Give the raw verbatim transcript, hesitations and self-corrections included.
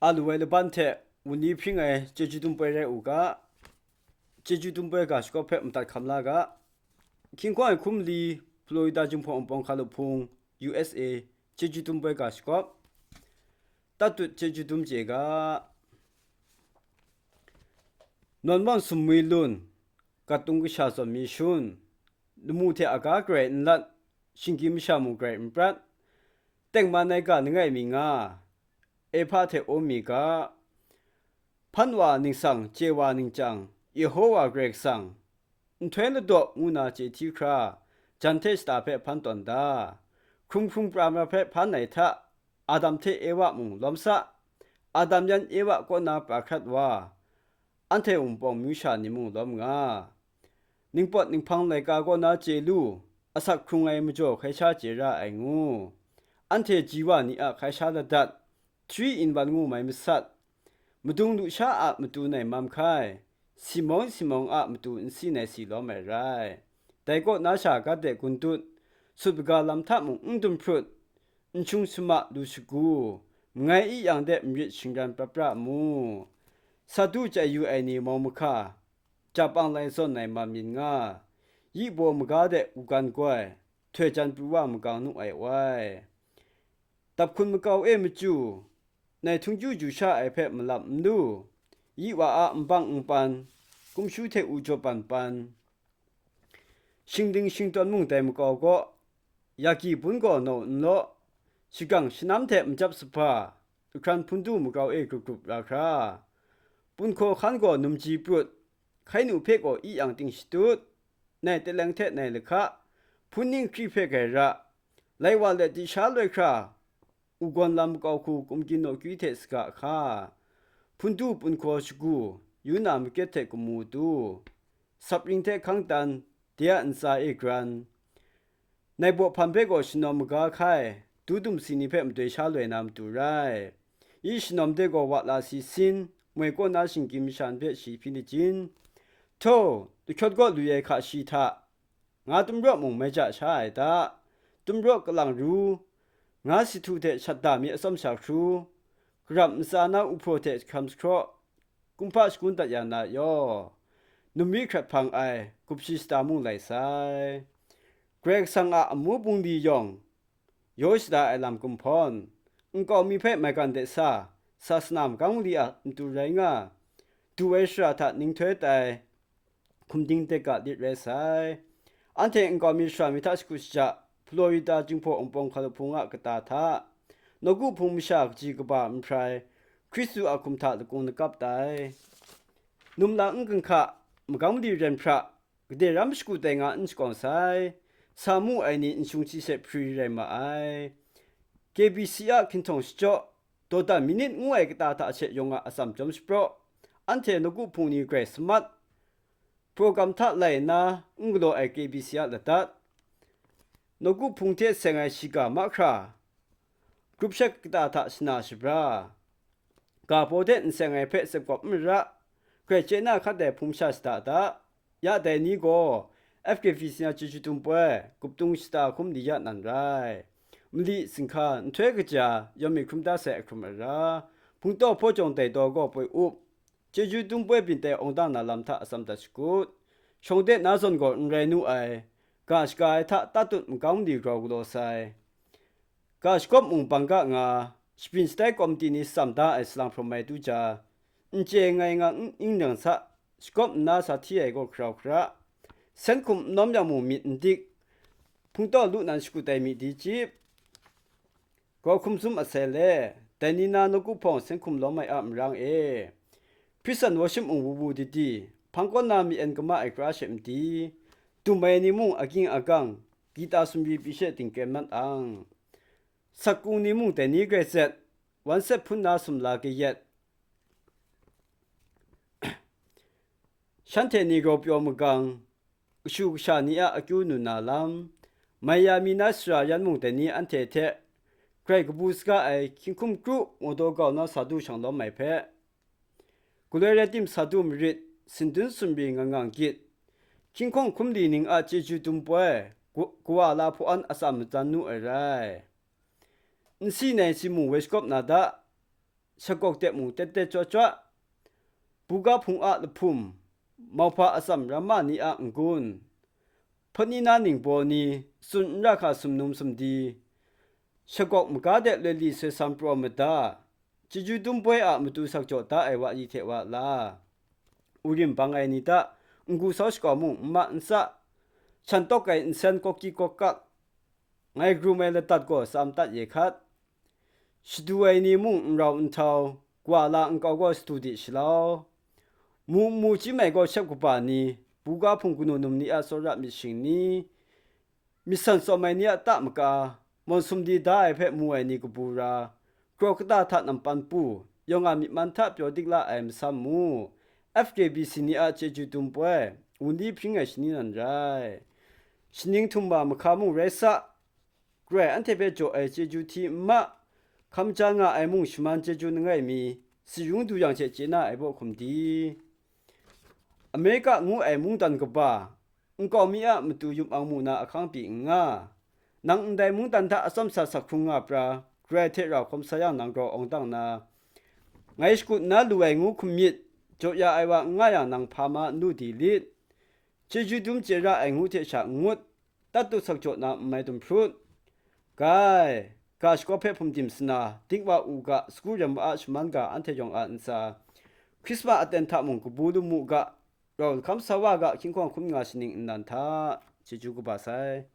a lu ai laban hte wunli hpring ai chyeju dum poi rai u ga, chyeju dum poi ga shakawp hpe madat hkam la ga, hkying hkawng ai hkum li, Florida Jinghpaw Wunpawng Hkalup Hpung, U S A, chyeju dum poi ga shakawp, tatut chyeju dum chye ga, nawn mawn sumwi lun, katung kasha zawn mi shun, lamu hte aga garai n lat, shinggyim masha mung garai n prat, tengman ai ga langai mi nga, Ehpa hte um mi ga, hpan wa ningsang, chye wa ningchyang, Yehowa Karai Kasang, nhtoi ladaw ngu na chye hti hkra, jan hte shata hpe hpan tawn da. Hkrum hkrum pra pra hpe hpan ai hta, Adam hte Ewa mung lawm sa, Adam yan Ewa kaw na pra hkrat wa, anhte wunpawng amyu sha ni mung lawm nga. Ningpawt ninghpang laika kaw na chye lu, asak hkrung ai majaw hkai sha chye ra ai ngu, anhte ji wa ni a hkai sha ladat, three in one ngu mai masat, madung lusha a matu nai mam hkai, simawng simawng a matu nsi nai si lawm ai rai. Dai kaw na sha gat de gun dut, sut maga lam hta mung n dum hprut, n shung shama lu shagu, mangai i yang de marit shingran pra pra mu. Sadu chye yu ai ni mau mahka, japang lai zawn ai mam yin nga, yi baw maga de gugan goi, htoi jan pru wa magang nu ai wai. Dap hkun makau e machyu, nai htung chyu ju sha ai hpe malap n lu, yi wa a nbang npan, kumshu hte u jaw pan pan, shingding shingtawn mung dai makau gaw, yaki bun gaw naw n law, shagang shanam hte majap sahpa, jahkran hpun du makau e grup grup ra hkra, punhkaw hkan gaw numji prut, hkainu hpe gaw i yang ting shatut, nai teleng hte nai lahka, hpun ning hkri hpe grai ra, lai wa let di sha loi hkra, u gawn lam makau hku kumgyin nawkyu hte saga hka, hpun du punhkaw shagu, yu na makyet hte kamu tu, sapring hte hkang tan, de a ntsa e gran, nai baw hpan hpe gaw shanawm maga hkai, du dumsi ni hpe madoi sha loi na matu rai. Yi shanawm de gaw wa la si sin, moi kaw na shinggyim masha ni hpe shi hpyi lajin. Htaw, lahkyawt gaw lu ai hka shi hta, nga tumraw mung mai ja sha ai ta, tumraw kalang ru, nga sihtu hte shat da mi atsawm sha hkru, karap ntsa na uhpraw hte hkam sahkraw, kumhpa shagun dat ya na yaw, numri hkrat hpang ai, gupshi shata mung lai sai. Karai Kasang a amu bungli yawng, yaw shada ai lam kumhpawn, nkau mi hpe maigan de sa, sasana magang mali a matu rai nga, du ai shara hta ninghtoi tai, hkumding deka lit rai sai. Anhte nkau mi shara mi hta shakut shaja, Florida Jinghpaw Wunpawng Hkalup Hpung a kata hta, nawku hpung masha kaji kaba nhprai, Hkristu a hkum hta lakung lakap tai. Num la n ginhka, magang mali ren hpra, gade ram shagu tai nga n shakawng sai, sa mu ai ni nshung hti hte hpri rai ma ai. K B C a hkinhtawng shachyaw, dawdan minit ngu ai kata hta she yawng a atsam chyawm shapraw, anhte nawku hpung ni grai samat, program hta lai nna n galaw ai K B C a ladat, nawku hpung hte seng ai shiga mahkra, grup shet kata hta shana shabra, ga baw de n seng ai hpe sepkawp n mara, grai chye na hkat ai hpung masha shada da, ya dai ni gaw F K B C na chyeju dum poi, guptung shata hkum li ya nan rai. Mali, singhka, nhtoi kaja, yawng mi hkrum da sai ahkrum ara, hpungtaw hpaw jawng dai daw gaw poi up, chyeju dum poi byin tai awng dang na lam hta atsam dat shakut. Shawng de na zawn gaw n rai nu ai, ga shaga ai hta tatut magam mali grau galaw sai. Ga shakawp mung bang ga nga, shabyin shatai kawmti ni tsam da ai salang hprawm ai du ja, n chye ngai nga n ing nang sa, shakawp nna sa hti ai gaw hkarau hkara, sen hkum n nawm yang mung myit n dik, hpungtaw lu nan shakut ai mi di cip. Grau hkum sum asai le, dai ni na nawku hpawng sen hkum lawm ai a marang e, Hpritsan worship mung wu wu di di, hpang kaw na mi en kama ai kra she madi, dum ai ni mung aging agang, gita sumri pyi she dingkren mat ang, sakung ni mung dai ni grai zet, wan set hpun na sumla kayat, shanhte ni gaw pyaw magang, kashu kasha ni a akyu nun na lam, mai ya mi na sara yan mung dai ni anhte hte, grai kabu saga ai hkying hkum kru ngawdaw gau na sa du shang lawm ai hpe, galoi rai tim sa du marit, sindun sumri ngang ngang gyit, hkying hkawng hkum li ning a chyeju dum poi, gu-, kawa la hpaw an atsam matsan nu ai rai. N si nai si mung woi shakawp na da, shagawk de mung tet tet chyaw chyaw, buga hpung a lahpum, mauhpa atsam ramma ni a n-gun, hpawt ni na ningbaw ni, tsun n ra hka sumnum sumdi, shagawk maga de loi li soi sam praw mada, chyeju dum poi a matu sak jaw da ai wa li hte wa la, urim bang ai ni ta, n-gu sau shakau mung n ma n tsa, shan tawk ai nsen kawki kawkak, ngai grum ai ladat gaw tsam tat ye hkat, shadu ai ni mung n rau n htau, gwa la nkau gaw sadu de shalau, mu mu chyim ai gaw shep kaba ni, buga hpung kanu num ni a tsawra myit shing ni, myit san tsawm ai ni a ta maka, mawn sumdi da ai hpe mu ai ni kabu ra, kraw kata hta nampan pu, yawng a myi man hta pyaw dik la ai masam mu, F K B C ni a chyeju dum poi, wunli hpring ai shani nan rai. Shaning htum wa mahka mung rai sa, grai anhte hpe jaw ai chyeju hti n ma, hkam ja nga ai mung shaman chyeju langai mi, tsi yung du yang hte chye na ai baw hkum di. Amerika ngu ai mungdan kaba, nkau mi a matu yum ang mu na ahkang pyi n nga, nang ndai mungdan hta atsawm sa sak hkrung nga pra, grai hte rau hkawm sa yang nang grau awng dang na, ngai shakut nna lu ai ngu hkum myit, jaw ya ai wa n nga yang nang hpa ma n lu di lit? Chyeju dum chye ra ai ngu hte sha n ngut, tat tu sak jaw na n mai dum hprut. Gai, ga shakaw hpe hpum dim sana, dik wa u ga, sagu rem wa a shaman ga, anhte yawng a ntsa, Hkrisma aten hta mung kabu lu mu ga, rau hkam sa wa ga, hkying hkawng hkum nga shaning nnan hta, chyeju kaba sai.